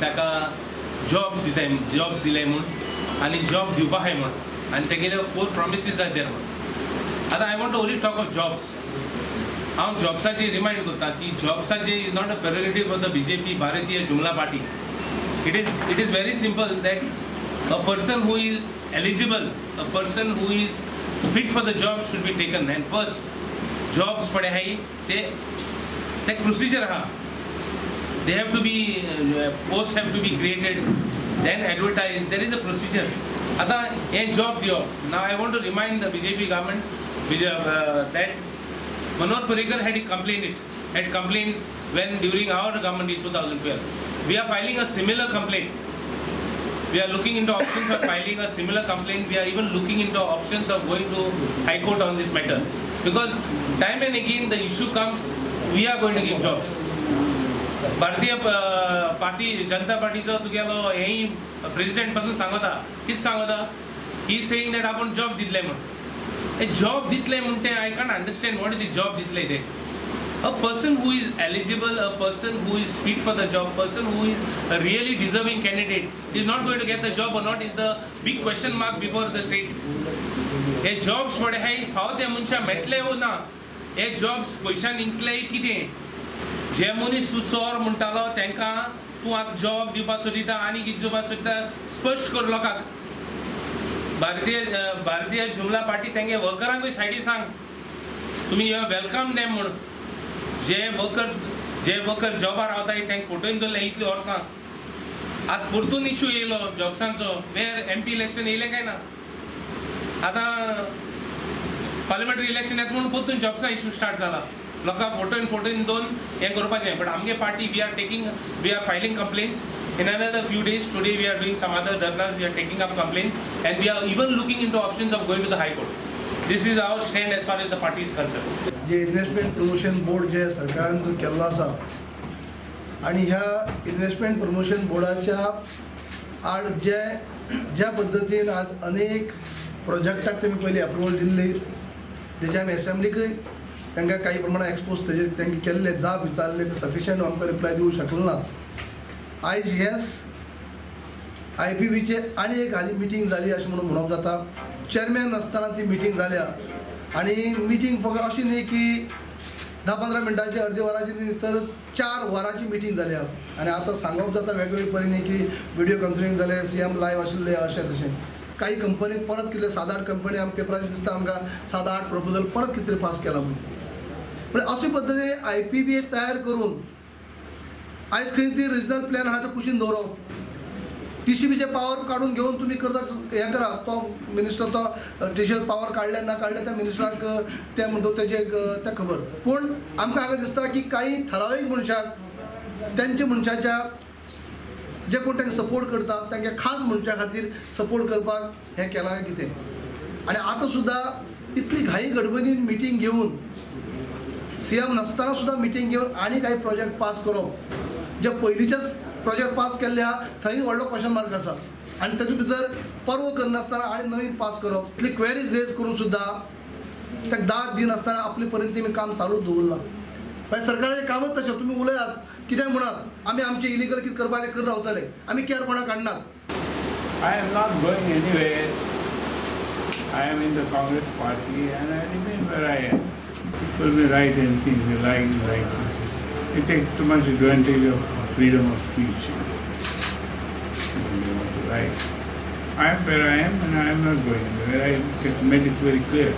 ताका जॉब्स दिताय, जॉब्स दिले म्हूण आनी जॉब दिवपा आहाय म्हूण आनी तेगेले फोर प्रॉमिसीस आहा there म्हूण. आतां I want to only talk of jobs. हांव जॉब्साचे रिमायंड करता की जॉब्साचे is not a prerogative for the BJP, Bharatiya Jumla Party. It is very simple that a person who is eligible, a person who is fit for the job should be taken. And first jobs पडे आहाय ते ते procedure आहा. They have to be posts have to be created, then advertised. There is a procedure. आता हे job दिवप. Now I want to remind the BJP government that Manohar Parrikar had complained it, had complained when during our government in 2012. We are filing a similar complaint. We are looking into options of filing a similar complaint. We are even looking into options of going to High Court on this matter. Because time and again the issue comes, we are going to give jobs. Bharatiya party जनता पार्टीचो तुगेलो हेंय president पासून सांगता. कितें सांगता? He saying that आपूण job दितले म्हूण. हे जॉब दितले म्हूण ते I can't understand what is the job दितले ते. A person who is eligible, a person who is fit for the job, person who is a really deserving candidate is not going to get the job or not is the big question mark before the state. Hey jobs पडे हाय फावो त्या मनशां मेळटले वो ना? हे jobs पयशान इतले कितें? जे मनीस तूं चोर म्हणटालो तांकां तूं आतां जॉब दिवपाक सोदिता आनी कितें दिवपाक सोदिता? स्पश्ट कर लोकांक. भारतीय जुमला पार्टी तेंगे वर्करांकूय सायडी सांग तुमी welcome them म्हूण. जे वर्कर जॉबार रावताय तांकां फोटोन दवरले इतलीं वर्सां. आतां परतून इशू येयलो जॉब्सांचो. वेर एमपी इलेक्शन येयलें काय ना? आतां पार्लिमेंटरी इलेक्शन येता म्हणून परतून जॉब्सां इशू स्टार्ट जाला. लोकांक फोटोन फोटोन दोन हें करपाचें. बट आमगे party, we are filing complaints in another few days. Today we are doing some other dharnas, we are taking up complaints and we are even looking into options of going to the High Court. This is our stand as far as the party is concerned. J investment promotion board जे सरकारान जो केल्लो आसा आनी ह्या investment promotion बोर्डाच्या आड जे ज्या पद्दतीन आज अनेक प्रोजेक्टाक तेमी पयलीं अप्रुवल दिल्ली, तेजे आमी एसेंब्लीकय तांकां काही प्रमाणात एक्सपोज तेजे तांकां केल्ले, जाप विचारले, ते सफिशियंट आमकां रिप्लाय दिवंक शकले ना. आयज हेच I P बीचे आनी एक हाली मिटींग जाली अशें म्हणून म्हणप जाता. चेअरमॅन नासतना ती मिटींग जाल्या आनी मिटींग फकत अशी न्ही की 10-15 मिनटांची, अर्दी वराची न्ही, तर 4 वरांची मिटींग जाल्या. आनी आतां सांगप जाता वेगवेगळे परीने की विडियो कॉन्फरन्सींग जालें, सीएम लायव्ह आशिल्ले, अशें तशें. काही कंपनी परत कितले सात आठ कंपनी आम पेपराचेर दिसता आमकां, सात आठ प्रपोजल परत कितें तरी पास केला म्हणून. म्हणजे अशे पद्दतीन I P बी तयार करून आयज खंय ती रिजनल प्लॅन आहा तो कुशीन दवरप, टीसीबीचे पावर काडून घेवन तुमी करता हें करा. तो मिनिस्टर तो टीसीबी पावर काडले ना काडले, त्या मिनिस्टराक ते म्हणटा तेजे तें खबर. पूण आमकां हांगा दिसता की काही ठरावीक मनशाक, तेंच्या मनशाच्या जे कोण तांकां सपोर्ट करतात, तांच्या खास मनशा खातीर सपोर्ट करपाक हें केलां कितें. आनी आतां सुद्दां इतली घाई गडबडीन मिटींग घेवन, सीएम नासतना सुद्दां मिटींग घेवन आनी काही प्रोजेक्ट पास करप, जे पयलींचेच प्रोजेक्ट पास केल्ले आहा थंय व्हडलो क्वेश्चन मार्क आसा. आनी तातूंत भितर पर्व करनासतना आनी नवीन पास करप, इतली क्वेरीज रेज करून सुद्दां ताका दाद दिनासतना आपले पर्यंत तेमी काम चालूच दवरलां. मागीर सरकाराचें कामच तशें. तुमी उलयात, कितें म्हणात, आमी आमचें इलिगल कितें करपाचें करत रावतले, आमी केअर कोणाक काडनात. I am not going anywhere. I am in the Congress party and I remain where I am. People may write anything they like. They take too much advantage of freedom of speech. When they want to write. I am where I am and I am not going anywhere. I made it very clear.